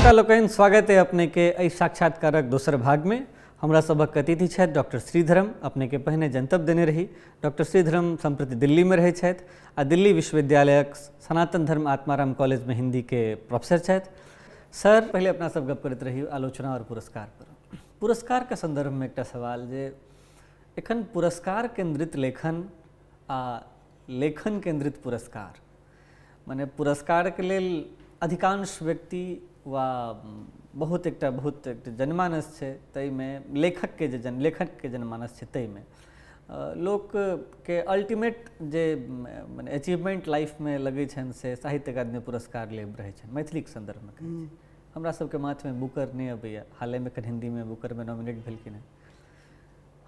श्रोता लोकनि, स्वागत है अपने के एहि साक्षात्कारक दोसर भाग में। हमरा सभक अतिथि छथि डॉक्टर श्रीधरम। अपने के पहिने जनतब देने रही, डॉक्टर श्रीधरम सम्प्रति दिल्ली में रहै छथि आ दिल्ली विश्वविद्यालयक सनातन धर्म आत्माराम कॉलेज में हिंदी के प्रोफेसर छथि। सर, पहले अपना सब गप करैत रही आलोचना और पुरस्कार पर। पुरस्कार के संदर्भ में एकटा सवाल जे एखन पुरस्कार केंद्रित लेखन आ लेखन केंद्रित पुरस्कार, माने पुरस्कार के लेल अधिकांश व्यक्ति वा बहुत एकटा जनमानस छै, ताहिमे लेखकके जे लेखकके जनमानस छै ताहिमे लोकके अल्टीमेट जे मने अचीवमेंट लाइफमे लगै छनि से साहित्य अकादमी पुरस्कार लेब रहै छनि। मैथिलीके सन्दर्भमे कहै छी, हमरा सबके माथमे बुकर नहि अबैए। हालेमे एखन हिन्दीमे बुकरमे नॉमिनेट भेलखिन हेँ।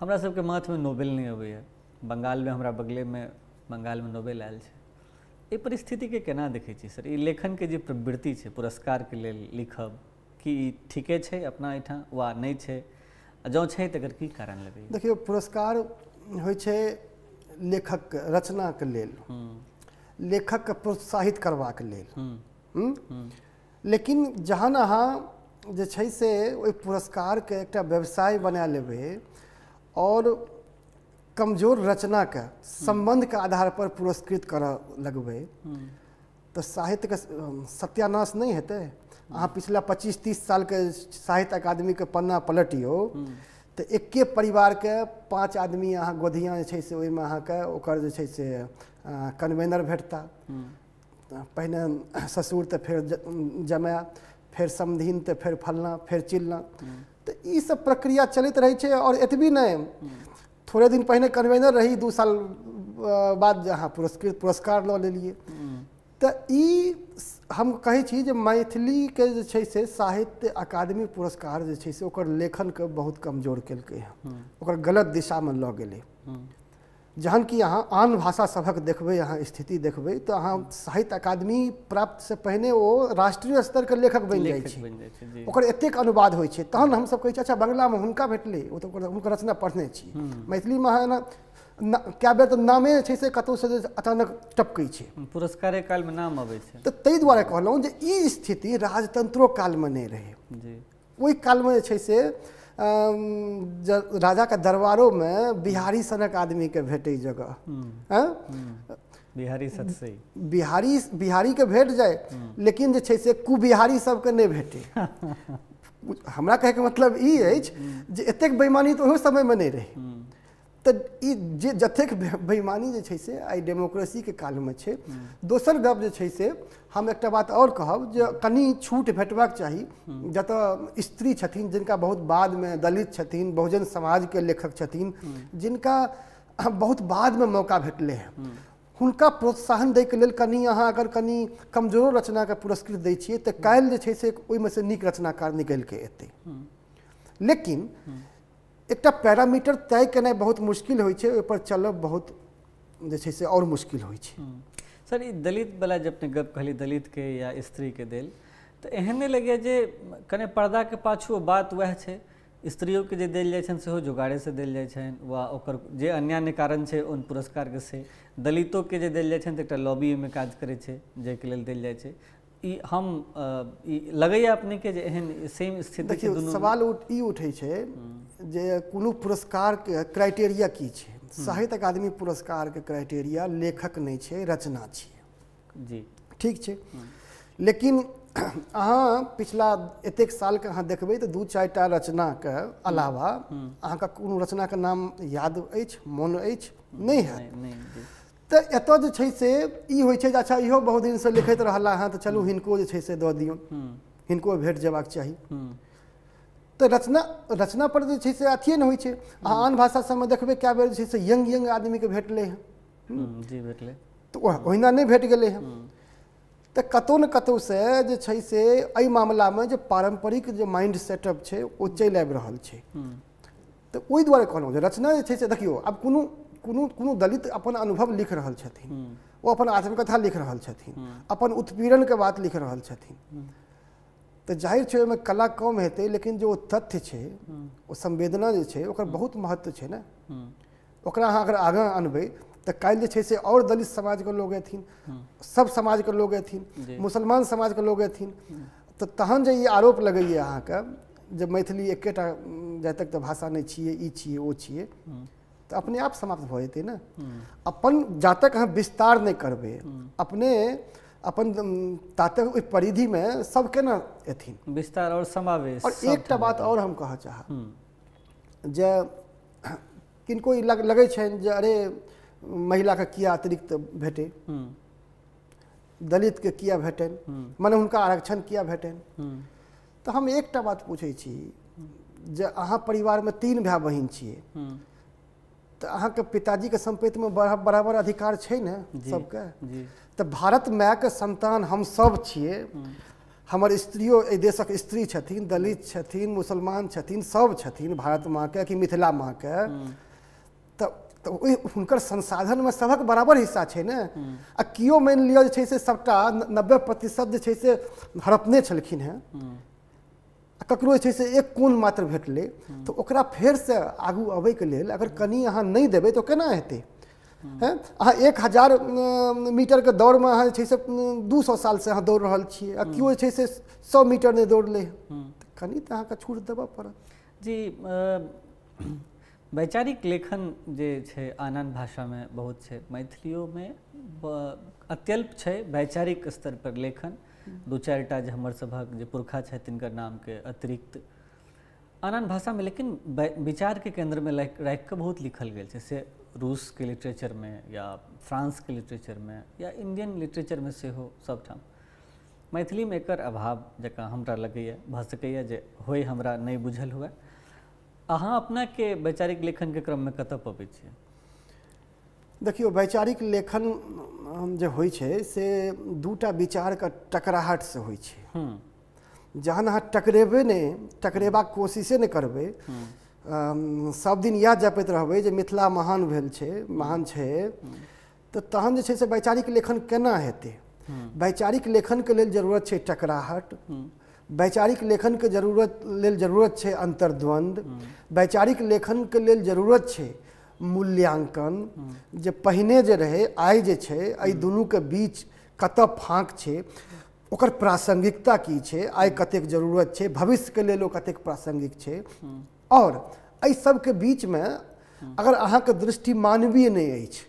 हमरा सबके माथमे नोबेल नहि अबैए। बंगालमे, हमरा बगलेमे बंगालमे नोबेल आयल छै। एहि परिस्थितिके केना देखै छी सर? ई लेखनके जे प्रवृत्ति छै पुरस्कारके लेल लिखब, कि ई ठीके छै अपना एहिठाम वा नहि छै? जँ छै तऽ एकर की कारण लगैए? देखियौ, पुरस्कार होइ छै लेखकके रचनाके लेल, लेखकके प्रोत्साहित करबाक लेल। लेकिन जहन अहाँ जे छै से ओहि पुरस्कारके एकटा व्यवसाय बना लेबै और कमजोर रचनाके सम्बन्धके आधार पर पुरस्कृत करऽ लगबै तऽ साहित्यके सत्यानाश नहि हेतै? अहाँ पिछला 25-30 सालके साहित्य अकादमीके पन्ना पलटियौ तऽ एके परिवारके 5 आदमी अहाँ गोधियाँ जे छै से ओहिमे अहाँके ओकर जे छै से कन्वेनर भेटता। पहिने ससुर तऽ फेर जमाय, फेर समधिन, तऽ फेर फलना, फेर चिलना। तऽ ई सब प्रक्रिया चलैत रहै छै। और एतबी नहि, थोड़े दिन पहिने कन्वेनर रही, 2 साल बाद अहाँ पुरस्कार लऽ लेलियै। तऽ ई हम कहै छी जे मैथिलीके जे छै से साहित्य अकादमी पुरस्कार जे छै से ओकर लेखनके बहुत कमजोर केलकै हँ, ओकर गलत दिशामे लऽ गेलै। जहन कि अहाँ आन भाषा सभक देखबै, अहाँ स्थिति देखबै तऽ अहाँ साहित्य अकादमी प्राप्त से पहिने ओ राष्ट्रीय स्तरके लेखक बनि जाइ छै, ओकर एतेक अनुवाद होइ छै। तहन हमसब कहै छी अच्छा बंगलामे हुनका भेटलै, ओ तऽ हुनकर रचना पढ़ने छी। मैथिलीमे अहाँ एना कए बेर तऽ नामे जे छै से कतहुसँ अचानक टपकै छै, पुरस्कारे कालमे नाम अबै छै। तऽ ताहि दुआरे कहलहुँ जे ई स्थिति राजतंत्रो कालमे नहि रहै। ओहि कालमे जे छै से राजाके दरबारोमे बिहारी सनक आदमीके भेटै जगह, बिहारी सतसई बिहारीके भेट जाय, लेकिन जे छै से कुबिहारी सबके नहि भेटै। हमरा कहैके मतलब ई अछि जे एतेक बेईमानी तऽ ओहो समयमे नहि रहै। तऽ ई जे जतेक बेईमानी जे छै से आइ डेमोक्रेसीके कालमे छै। दोसर गप जे छै से हम एकटा बात आओर कहब जे कनि छूट भेटबाक चाही जतऽ स्त्री छथिन, जिनका बहुत बादमे, दलित छथिन, बहुजन समाजके लेखक छथिन, जिनका बहुत बादमे मौका भेटलै हँ, हुनका प्रोत्साहन दैके लेल कनि अहाँ अगर कनि कमजोरो रचनाके पुरस्कृत दै छियै तऽ काल्हि जे छै से ओहिमे से नीक रचनाकार निकलिके एतै। लेकिन एकटा पैरामीटर तय केनाइ बहुत मुश्किल होइ छै, ओहिपर चलब बहुत जे छै से आओर मुश्किल होइ छै। सर, ई दलित वाला जब अपने गप कहली, दलित के या स्त्री के देल, तऽ एहन नहि लगैए जे कने पर्दाके पाछू बात वएह छै? स्त्रियोके जे देल जाइ छनि सेहो जोगाड़ेसँ देल जाइ छनि वा ओकर जे अन्यान्य कारण छै उन पुरस्कारके से। दलितोके जे देल जाइ छनि तऽ एकटा लॉबी ओहिमे काज करै छै जाहिके लेल देल जाइ छै। ई हम ई लगैए अपनेके जे एहन सेम स्थिति? देखियौ, सवाल ई उठै छै जे कोनो पुरस्कारके क्राइटेरिया की छै? साहित्य अकादमी पुरस्कारके क्राइटेरिया लेखक नहि छै, रचना छियै। जी ठीक छै, लेकिन अहाँ पिछला एतेक सालके अहाँ देखबै तऽ 2-4 टा रचनाके अलावा अहाँके कोनो रचनाके नाम याद अछि, मोन अछि नहि हैत। तऽ एतऽ जे छै से ई होइ छै जे अच्छा इहो बहुत दिनसँ लिखैत रहला हँ तऽ चलू हिनको जे छै से दऽ दियौन, हिनको भेट जेबाक चाही। तऽ रचना पर जे छै से अथिए नहि होइ छै। अहाँ आन भाषा सबमे देखबै कए बेर जे छै से यंग यंग आदमीके भेटलै हँ। जी भेटलै, तऽ ओहिना नहि भेट गेलै हँ। तऽ कतहु ने कतहुसँ जे छै से एहि मामलामे जे पारम्परिक जे माइंड सेटअप छै ओ चलि आबि रहल छै। तऽ ओहि दुआरे कहलहुँ जे रचना जे छै से देखियौ, आब कोनो कोनो कोनो दलित अपन अनुभव लिख रहल छथिन, ओ अपन आत्मकथा लिख रहल छथिन, अपन उत्पीड़नके बात लिख रहल छथिन, तऽ जाहिर छै ओहिमे कला कम हेतै, लेकिन जे ओ तथ्य छै, ओ संवेदना जे छै, ओकर बहुत महत्व छै ने। ओकरा अहाँ अगर आगाँ अनबै तऽ काल्हि जे छै से आओर दलित समाजके लोग अथिन, सब समाजके लोग अथिन, मुसलमान समाजके लोग अथिन, तऽ तहन जे ई आरोप लगैए अहाँके जे मैथिली एकेटा जातक तऽ भाषा नहि छियै, ई छियै ओ छियै, तऽ अपने आप समाप्त भऽ जेतै ने। अपन जातक अहाँ विस्तार नहि करबै, अपने अपन तातक ओहि परिधिमे सब केना एथिन, विस्तार और समावेश। और एकटा बात और हम कहऽ चाहब जे किनको ई लगै छनि जे अरे महिलाके किया अतिरिक्त भेटै, दलितके किया भेटनि, मने हुनका आरक्षण किया भेटनि। तऽ हम एकटा बात पूछै छी जे अहाँ परिवारमे 3 भाय बहिन छियै, तऽ अहाँके पिताजीके सम्पत्तिमे बराबर अधिकार छै ने सबके? तऽ भारत मायके संतान हम सब छियै, हमर स्त्रियो एहि देशक स्त्री छथिन, दलित छथिन, मुसलमान छथिन, सब छथिन भारत माँके कि मिथिला माँके। तऽ ओहि हुनकर संसाधनमे सभक बराबर हिस्सा छै ने। आ केओ मानि लिअ जे छै से सबटा 90% जे छै से हड़पने छलखिन हेँ, ककरो जे छै से एक कोन मात्र भेटलै, तऽ ओकरा फेरसँ आगू अबैके लेल अगर कनि अहाँ नहि देबै तऽ केना हेतै? हैं, अहाँ 1000 मीटरके दौड़मे अहाँ जे छै से 200 सालसँ अहाँ दौड़ रहल छियै, आ केओ जे छै से 100 मीटर नहि दौड़लै, तऽ कनि तऽ अहाँके छूट देबऽ पड़त। जी, वैचारिक लेखन जे छै आन आन भाषामे बहुत छै, मैथिलियोमे अत्यल्प छै वैचारिक स्तर पर लेखन। 2-4 टा जे हमर सभक जे पुरखा छथि तिनकर नामके अतिरिक्त आन आन भाषामे लेकिन विचारके केन्द्रमे राखि कऽ बहुत लिखल गेल छै, से रूसके लिटरेचरमे या फ्रांसके लिटरेचरमे या इंडियन लिटरेचरमे सेहो सबठाम। मैथिलीमे एकर अभाव जकाँ हमरा लगैए, भऽ सकैए जे होइ, हमरा नहि बुझल हुए। अहाँ अपनाके वैचारिक लेखनके क्रममे कतऽ पबै छियै? देखियौ, वैचारिक लेखन जे होइ छै से 2टा विचारके टकराहटसँ होइ छै। जहन अहाँ टकरेबै नहि, टकरेबाक कोशिशे नहि करबै, सब दिन इएह जपैत रहबै जे मिथिला महान भेल छै, महान छै, तऽ तहन जे छै से वैचारिक लेखन केना हेतै? वैचारिक लेखनके लेल जरूरत छै टकराहट, वैचारिक लेखनके लेल जरूरत छै अन्तर्द्वन्द्व, वैचारिक लेखनके लेल जरूरत छै मूल्यांकन, जे पहिने जे रहै आइ जे छै एहि दुनूके बीच कतऽ फाँक छै, ओकर प्रासंगिकता की छै, आइ कतेक जरूरत छै, भविष्यके लेल ओ कतेक प्रासंगिक छै। और एहि सबके बीचमे अगर अहाँके दृष्टि मानवीय नहि अछि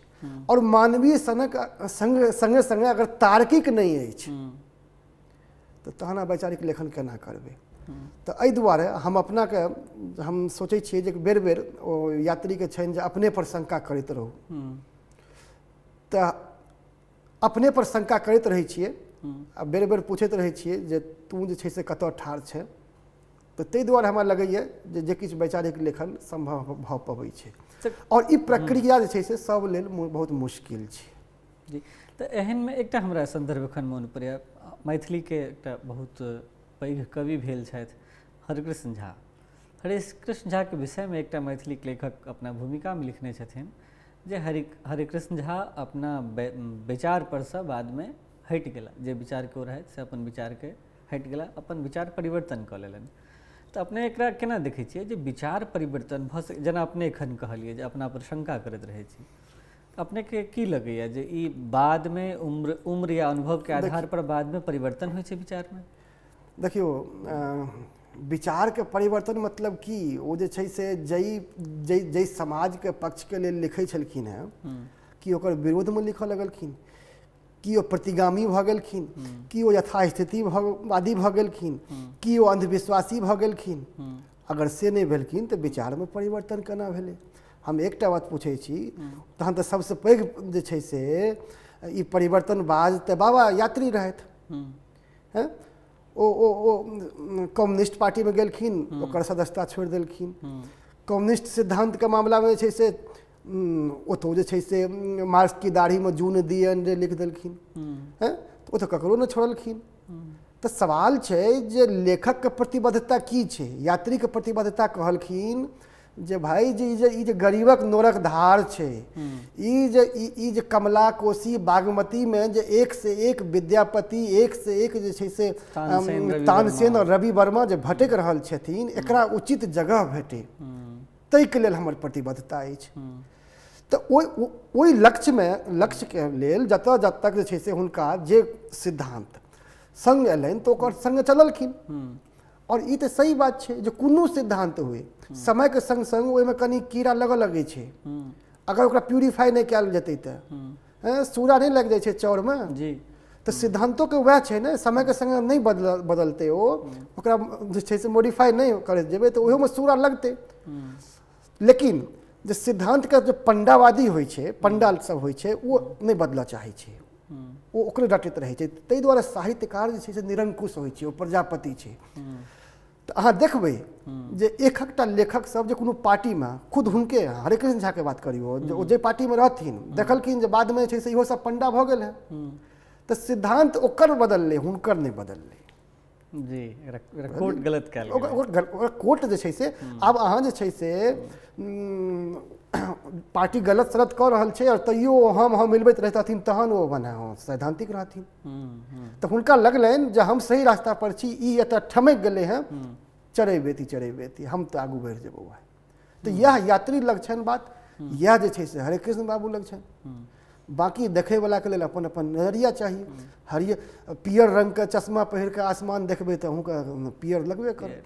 और मानवीय सनक संगे संगे अगर तार्किक नहि अछि, तऽ तहन अहाँ वैचारिक लेखन केना करबै? तऽ एहि दुआरे हम अपनाके हम सोचै छियै जे बेर बेर ओ यात्रीके छनि जे अपने पर शंका करैत रहू, तऽ अपने पर शंका करैत रहै छियै आ बेर बेर पूछैत रहै छियै जे तू जे छै से कतऽ ठाढ़ छै। तऽ ताहि दुआरे हमरा लगैए जे जे किछु वैचारिक लेखन सम्भव भऽ पबै छै, और ई प्रक्रिया जे छै से सब लेल बहुत मुश्किल छै। जी, तऽ एहनमे एकटा हमरा सन्दर्भ एखन मोन पड़ैए, मैथिलीके एकटा बहुत पैघ कवि भेल छथि हरिकृष्ण झा। हरिकृष्ण झाके विषयमे एकटा मैथिलीके लेखक अपना भूमिकामे लिखने छथिन जे हरिकृष्ण झा अपना विचार परसँ बादमे हटि गेला, जे विचारके ओ रहथि से अपन विचारके हटि गेला, अपन विचार परिवर्तन कऽ लेलनि। तऽ अपने एकरा केना देखै छियै जे विचार परिवर्तन भऽ सक, जेना अपने एखन कहलियै जे अपना पर शंका करैत रहै छी, अपनेके की लगैए जे ई बादमे उम्र या अनुभवके आधार पर बादमे परिवर्तन होइ छै विचारमे? देखियौ, विचारके परिवर्तन मतलब की ओ जे छै से जै जै जै समाजके पक्षके लेल लिखै छलखिन हेँ कि ओकर विरोधमे लिखऽ लगलखिन, कि ओ प्रतिगामी भऽ गेलखिन, कि ओ यथास्थितिवादी भऽ गेलखिन, कि ओ अंधविश्वासी भऽ गेलखिन। अगर से नहि भेलखिन तऽ विचारमे परिवर्तन केना भेलै? हम एकटा बात पूछै छी, तहन तऽ सबसँ पैघ जे छै से ई परिवर्तनबाज तऽ बाबा यात्री रहथि। हैं, ओ ओ ओ कम्युनिस्ट पार्टीमे गेलखिन, ओकर सदस्यता छोड़ि देलखिन। कम्युनिस्ट सिद्धान्तके मामलामे जे छै से ओतौ जे छै से मार्क्स की दाढ़ीमे जून दियन जे लिख देलखिन, हैं, ओ तऽ ककरो नहि छोड़लखिन। तऽ सवाल छै जे लेखकके प्रतिबद्धता की छै? यात्रीके प्रतिबद्धता कहलखिन जे भाई जे ई जे गरीबक नोरक धार छै, ई जे कमला कोसी बागमतीमे जे एक से एक विद्यापति, एक से एक जे छै से तानसेन और रवि वर्मा जे भटकि रहल छथिन, एकरा उचित जगह भेटै, ताहिके लेल हमर प्रतिबद्धता अछि। तऽ ओहि लक्ष्यमे लक्ष्यके लेल जतऽ जतऽ तक जे छै से हुनका जे सिद्धान्त संग अयलनि तऽ ओकर संगे चललखिन। और ई तऽ सही बात छै जे कोनो सिद्धांत हुए समयके संग संग ओहिमे कनि कीड़ा लगऽ लगै छै, अगर ओकरा प्यूरिफाई नहि कयल जेतै तऽ सूरा नहि लागि जाइ छै चाउरमे जी। तऽ सिद्धांतोके वएह छै ने, समयके संग नहि बदलतै ओ, ओकरा जे छै से मोडिफाई नहि करैत जेबै तऽ ओहोमे सूरा लगतै। लेकिन जे सिद्धांतके जे पंडावादी होइ छै, पंडा सब होइ छै, ओ नहि बदलऽ चाहै छै, ओ ओकरे डटैत रहै छै। ताहि दुआरे साहित्यकार जे छै से निरंकुश होइ छै, ओ प्रजापति छै। तऽ अहाँ देखबै जे एकटा लेखक सब जे कोनो पार्टीमे खुद हुनके हरेकृष्ण झाके बात करियौ, ओ जे पार्टीमे रहथिन देखलखिन जे बादमे जे छै से इहो सब पंडा भऽ गेल हँ, तऽ सिद्धांत ओकर बदललै, हुनकर नहि बदललै जी। कोट गलत कयल, ओकर कोट जे छै से आब अहाँ जे छै से पार्टी गलत सलत कऽ रहल छै और तैयो हम मिलबैत रहथिन तहन ओ मने सैद्धांतिक रहथिन। तऽ हुनका लगलनि जे हम सही रास्ता पर छी, ई एतऽ ठमकि गेलै हँ, चढ़ेबेती चढ़ेबेती हम तऽ आगू बढ़ि जेबौ भाइ। तऽ इएह यात्री लग छनि बात, इएह जे छै से हरेकृष्ण बाबू लग छनि। बाकी देखैवलाके लेल अपन अपन नजरिया चाही। हरियर पियर रङ्गके चश्मा पहिर कऽ आसमान देखबै तऽ अहूँके पियर लगबे करत।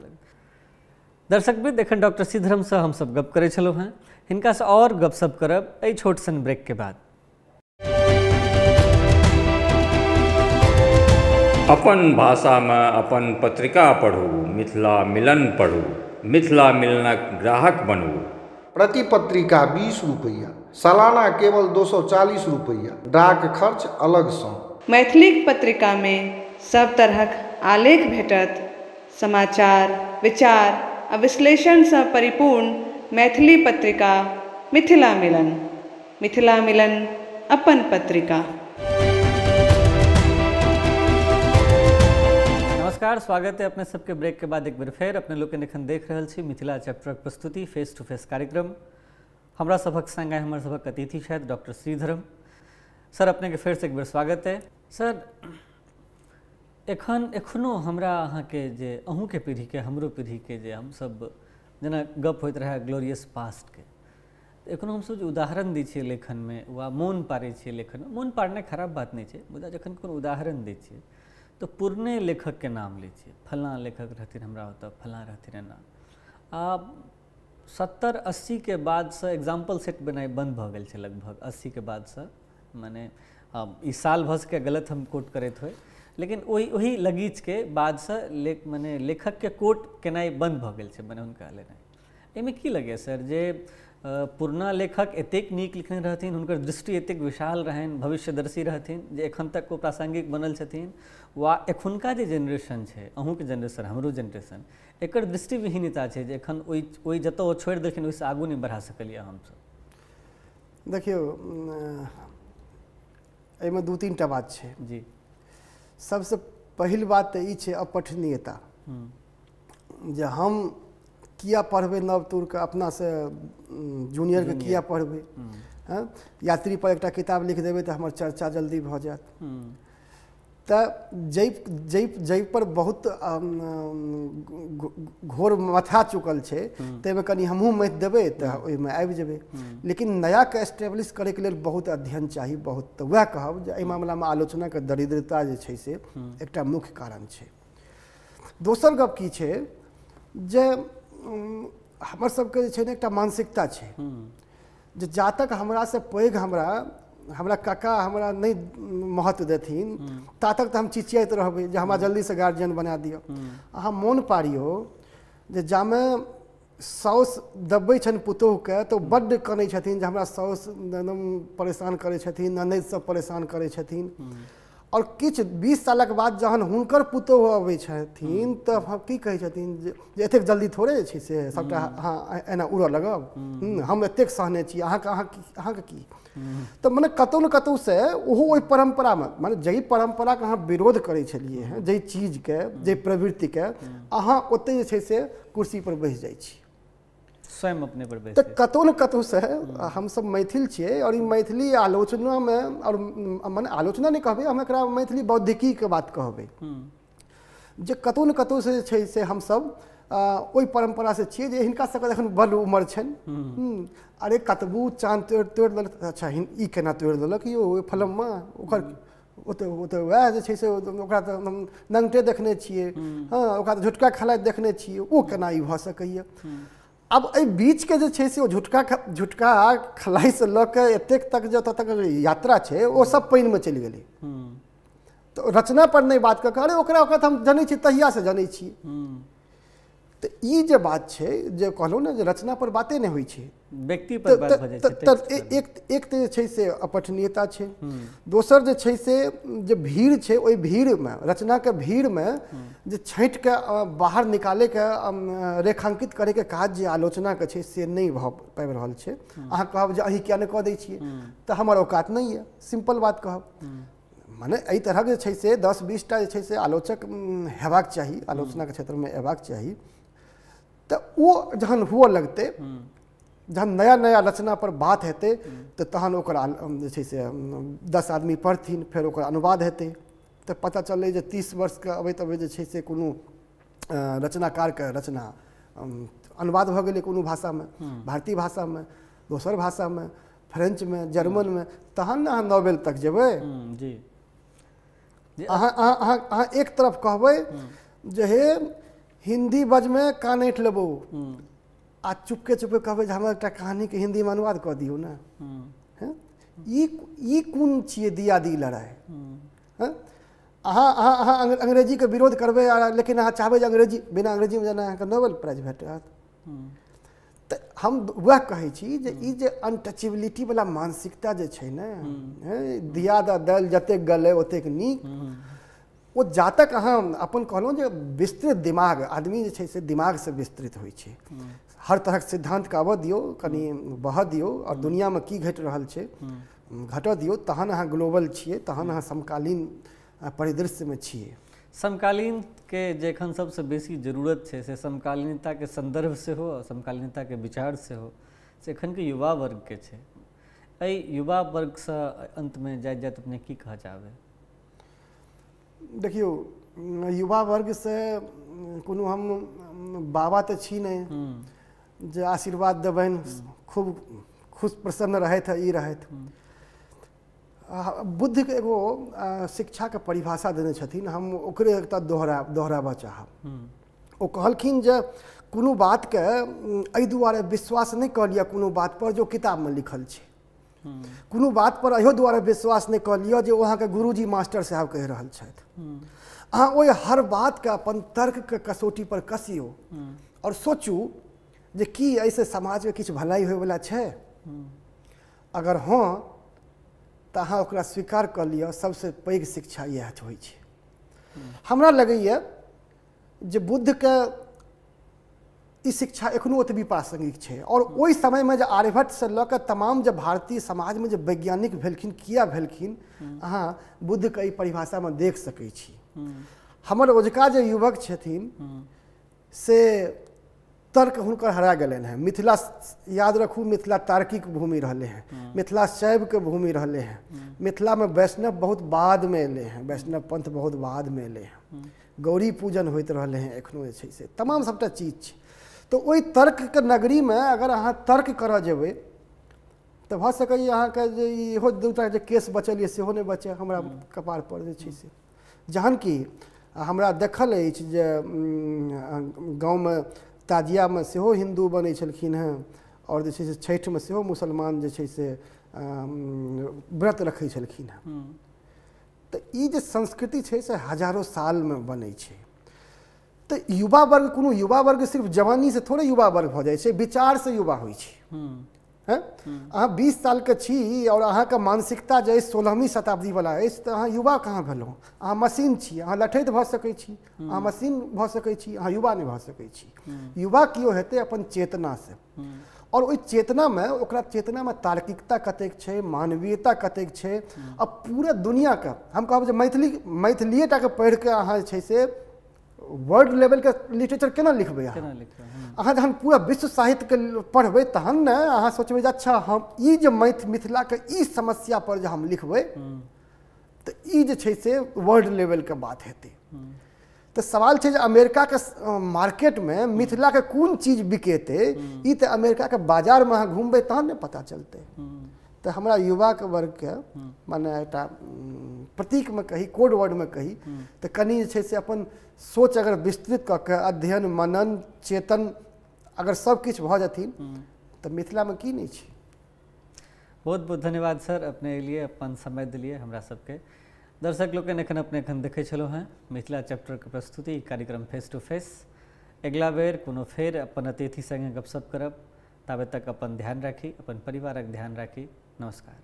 दर्शकवृंद, एखन डॉक्टर श्रीधरमसँ हमसब गप करै छलहुँ हेँ, हिनकासँ आओर गपशप करब एहि छोट सन ब्रेक के बाद। अपन भाषामे अपन पत्रिका पढ़ू, मिथिला मिलन पढ़ू, मिथिला मिलनक ग्राहक बनू। प्रति पत्रिका 20 रुपैआ, सालाना केवल 240 रुपैआ, डाक खर्च अलगसँ। मैथिली पत्रिका में सब तरहक आलेख भेटत, समाचार, विचार आ विश्लेषणसँ परिपूर्ण मैथिली पत्रिका मिथिला मिलन। मिथिला मिलन अपन पत्रिका। नमस्कार, स्वागत है अपने सबके ब्रेक के बाद एक बेर फेर। अपने लोकनि एखन देख रहल छी मिथिला चैप्टरक प्रस्तुति फेस टू फेस कार्यक्रम। हमरा सभक संग आइ हमर सभक अतिथि छथि डॉक्टर श्रीधरम सर। अपने के फेर से एक बेर स्वागत है सर। एखन एखनो हमरा अहाँके जे अहूँके पीढ़ीके हमरो पीढ़ीके जे हमसब जेना गप होइत रहए ग्लोरियस पास्टके, एखनो हमसब जे उदाहरण दै छियै लेखनमे वा मोन पाड़ै छियै लेखनमे, मोन पाड़नाइ खराब बात नहि छै, मुदा जखन कोनो उदाहरण दै छियै तऽ पुरने लेखकके नाम लै छियै, फलाँ लेखक रहथिन हमरा ओतऽ, फलाँ रहथिन एना। आ 70-80 के बादसँ एग्जाम्पल सेट बनाइ बन्द भऽ गेल छै लगभग 80 के बादसँ, मने ई साल भऽ सकै गलत हम कोट करैत होइ, लेकिन ओहि लगीचके बादसँ मने लेखकके कोट केनाइ बन्द भऽ गेल छै, मने हुनका लेनाइ। एहिमे की लगैए सर जे पुरना लेखक एतेक नीक लिखने रहथिन, हुनकर दृष्टि एतेक विशाल रहनि, भविष्यदर्शी रहथिन जे एखन तक ओ प्रासंगिक बनल छथिन, वा एखुनका जे जेनरेशन छै, अहूँके जेनरेशन हमरो जेनरेशन, एकर दृष्टिविहीनता छै जे एखन ओहि जतऽ ओ छोड़ि देलखिन ओहिसँ आगू नहि बढ़ा सकलियै हमसब? देखियौ, एहिमे 2-3 टा बात छै जी। सबसँ पहिल बात तऽ ई छै अपठनीयता, जे हम किया पढ़बै नव तुरके, अपनासँ जूनियरके किया पढ़बै। हँ, यात्री पर एकटा किताब लिख देबै तऽ हमर चर्चा जल्दी भऽ जायत। तऽ जाहि पर बहुत घोर मथा चुकल छै ताहिमे कनि हमहूँ मथि देबै तऽ ओहिमे आबि जेबै। लेकिन नयाके एस्टेब्लिश करैके लेल बहुत अध्ययन चाही, बहुत। तऽ वएह कहब जे एहि मामलामे आलोचनाके दरिद्रता जे छै से एकटा मुख्य कारण छै। दोसर गप की छै जे हमर सबके जे छै ने एकटा मानसिकता छै जे जा तक हमरासँ पैघ हमरा काका हमरा नहि महत्व देथिन ता तक तऽ हम चिचियाइत रहबै जे हमरा जल्दीसँ गार्जियन बना दिअ। अहाँ मोन पारियौ जे जामे साउस दबबै छनि पुतोहुके तऽ ओ बड्ड कनै छथिन जे हमरा साउस एकदम परेशान करै छथिन, ननैद सब परेशान करै छथिन। और किछु 20 सालक बाद जहन हुनकर पुतोहु अबै छथिन तऽ की कहै छथिन जे एतेक जल्दी थोड़े जे छै से सबटा अहाँ एना उड़ऽ लगब, हम एतेक सहने छी, अहाँके अहाँके की। तऽ मने कतहु ने कतहुसँ ओहो ओहि परम्परामे, मने जाहि परम्पराके अहाँ विरोध करै छलियै हेँ, जाहि चीजके, जाहि प्रवृत्तिके, अहाँ ओतहि जे छै से कुर्सीपर बैस जाइ छी स्वयं अपने पर बैस। तऽ कतहु ने कतहुसँ हमसब मैथिल छियै और ई मैथिली आलोचनामे, और मने आलोचना नहि कहबै हम एकरा, मैथिली बौद्धिकीके बात कहबै, जे कतहु ने कतहुसँ जे छै से हमसब ओहि परम्परासँ छियै जे हिनका सबके एखन बड़ उमर छनि, अरे कतबू चाँद तोड़ि देलक, अच्छा ई केना तोड़ि देलक यौ ओहि फिल्ममे, ओकर ओ तऽ वएह जे छै से ओकरा तऽ हम नङ्गटे देखने छियै, हँ, ओकरा तऽ झुटका खेलाइत देखने छियै, ओ केना ई भऽ सकैए? आब एहि बीचके जे छै से ओ झुटका खेलाइसँ लऽ कऽ एतेक तक जतऽ तक यात्रा छै ओ सब पानिमे चलि गेलै। तऽ रचना पर नहि बात कऽ कऽ अरे ओकरा तऽ हम जनै छियै, तहियासँ जनै छियै। तऽ ई जे बात छै जे कहलहुँ ने जे रचना पर बाते नहि होइ छै, व्यक्ति पर बात भऽ जाइ छै। तऽ एक तऽ जे छै से अपठनीयता छै, दोसर जे छै से जे भीड़ छै ओहि भीड़मे रचनाके भीड़मे जे छाँटिके बाहर निकालैके रेखांकित करैके काज जे आलोचनाके छै से नहि भऽ पाबि रहल छै। अहाँ कहब जे अहीं किया नहि कऽ दै छियै, तऽ हमर औकात नहि यऽ, सिम्पल बात कहब। मने एहि तरहक जे छै से 10-20 टा जे छै से आलोचक हेबाक चाही, आलोचनाके क्षेत्रमे अयबाक चाही। तऽ ओ जहन हुअ लगतै, जहन नया नया रचना पर बात हेतै, तऽ तहन ओकर जे छै से 10 आदमी पढ़थिन, फेर ओकर अनुवाद हेतै, तऽ पता चललै जे 30 वर्षके अबैत अबैत जे छै से कोनो रचनाकारके रचना अनुवाद भऽ गेलै कोनो भाषामे, भारतीय भाषामे, दोसर भाषामे, फ्रेंचमे, जर्मनमे, तहन ने अहाँ नोबेल तक जेबै। जी, अहाँ अहाँ अहाँ एक तरफ कहबै जे हे हिन्दी बजमे कान ऐँठ लेबौ, आ चुपके चुपके कहबै जे हमरा एकटा कहानीके हिन्दीमे अनुवाद कऽ दियौ ने। हँ, ई कोन छियै दियादी लड़ाइ? हँ, अहाँ अहाँ अहाँ अंग्रेजीके विरोध करबै, लेकिन अहाँ चाहबै जे अंग्रेजी बिना अंग्रेजीमे जेना अहाँके नोबेल प्राइज भेटत। तऽ हम वएह कहै छी जे ई जे अनटचेबिलिटी वाला मानसिकता जे छै ने, दियाद दालि जतेक गलै ओतेक नीक, ओ जातक अहाँ अपन कहलहुँ जे विस्तृत दिमाग, आदमी जे छै से दिमागसँ विस्तृत होइ छै। हर तरहक सिद्धान्तके आबऽ दियौ, कनि बहऽ दियौ, आओर दुनिआँमे की घटि रहल छै घटऽ दियौ, तहन अहाँ ग्लोबल छियै, तहन अहाँ समकालीन परिदृश्यमे छियै। समकालीनके जे एखन सबसँ बेसी जरूरत छै से समकालीनताके सन्दर्भ सेहो आ समकालीनताके विचार सेहो से एखनके युवा वर्गके छै। एहि युवा वर्गसँ अन्तमे जाइत जाइत अपने की कहऽ चाहबै? देखियौ, युवा वर्गसँ कोनो हम बाबा तऽ छी नहि जे आशीर्वाद देबनि, खूब खुश प्रसन्न रहथि ई रहथि। बुद्धके एगो शिक्षाके परिभाषा देने छथिन, हम ओकरे एकटा दोहराबऽ चाहब। ओ कहलखिन जे कोनो बातके एहि दुआरे विश्वास नहि कऽ लिअ कोनो बातपर जे ओ किताबमे लिखल छै, कोनो बात पर इहो दुआरे विश्वास नहि कऽ लिअ जे ओ अहाँके गुरुजी मास्टर साहब कहि रहल छथि। अहाँ ओहि हर बातके अपन तर्कके कसौटी पर कसियौ आओर सोचू जे की एहिसँ समाजमे किछु भलाइ होइवला छै। अगर हँ तऽ अहाँ ओकरा स्वीकार कऽ लिअ। सबसँ पैघ शिक्षा इएह होइ छै। हमरा लगैए जे बुद्धके ई शिक्षा एखनो ओतबी प्रासंगिक छै। और ओहि समयमे जे आर्यभट्टसँ लऽ कऽ तमाम जे भारतीय समाजमे जे वैज्ञानिक भेलखिन, किया भेलखिन, अहाँ बुद्धके एहि परिभाषामे देख सकै छी। हमर ओझका जे युवक छथिन से तर्क हुनकर हरा गेलनि हेँ। मिथिला याद रखू, मिथिला तार्किक भूमि रहलै हेँ, मिथिला शैवके भूमि रहलै हेँ, मिथिलामे वैष्णव बहुत बादमे एलै हेँ, वैष्णव पंथ बहुत बादमे एलै हेँ, गौरी पूजन होइत रहलै हेँ एखनो जे छै से तमाम सभटा चीज छै। तऽ ओहि तर्कके नगरीमे अगर अहाँ तर्क करऽ जेबै तऽ भऽ सकैए अहाँके जे इहो दूटा जे केस बचल यऽ सेहो नहि बचै हमरा कपारपर जे छै से। जहन कि हमरा देखल अछि जे गाँवमे ताजियामे सेहो हिन्दू बनै छलखिन हेँ आओर जे छै से छठिमे सेहो मुसलमान जे छै से व्रत रखै छलखिन हेँ। तऽ ई जे संस्कृति छै से हजारो सालमे बनै छै। तऽ युवा वर्ग, कोनो युवा वर्ग सिर्फ जवानीसँ थोड़े युवा वर्ग भऽ जाइ छै, विचारसँ युवा होइ छै। हँ, अहाँ 20 सालके छी आओर अहाँके मानसिकता जे अछि 16वीं शताब्दीवला अछि तऽ अहाँ युवा कहाँ भेलहुँ? अहाँ मशीन छी, अहाँ लठैत भऽ सकै छी, अहाँ मशीन भऽ सकै छी, अहाँ युवा नहि भऽ सकै छी। युवा केओ हेतै अपन चेतनासँ, आओर ओहि चेतनामे, ओकरा चेतनामे तार्किकता कतेक छै, मानवीयता कतेक छै। आ पूरा दुनिआँके हम कहब जे मैथिलीए टाके पढ़िके अहाँ जे छै से वर्ल्ड लेवलके लिटरेचर केना लिखबै? अहाँ जहन पूरा विश्व साहित्यके पढ़बै तहन ने अहाँ सोचबै जे अच्छा हम ई जे मिथिलाके ई समस्या पर जे हम लिखबै तऽ ई जे छै से वर्ल्ड लेवलके बात हेतै। तऽ सवाल छै जे अमेरिकाके मार्केटमे मिथिलाके कोन चीज बिकेतै, ई तऽ अमेरिकाके बाजारमे अहाँ घुमबै तहन ने पता चलतै। तऽ हमरा युवाके वर्गके माने एकटा प्रतीकमे कही, कोड वर्डमे कही, तऽ कनि जे छै से अपन सोच अगर विस्तृत कऽ के अध्ययन मनन चेतन अगर सब किछु भऽ जथिन तऽ मिथिलामे की नहि छै। बहुत बहुत धन्यवाद सर, अपने लिए अपन समय दिलिए हमरा सबके। दर्शक लोकनि एखन अपने एखन देखै छलहुँ हेँ मिथिला चैप्टरके प्रस्तुति कार्यक्रम फेस टू फेस। अगिला बेर कोनो फेर अपन अतिथि संगे गपशप करब, ताबे तक अपन ध्यान राखी, अपन परिवारक ध्यान राखी। नमस्कार।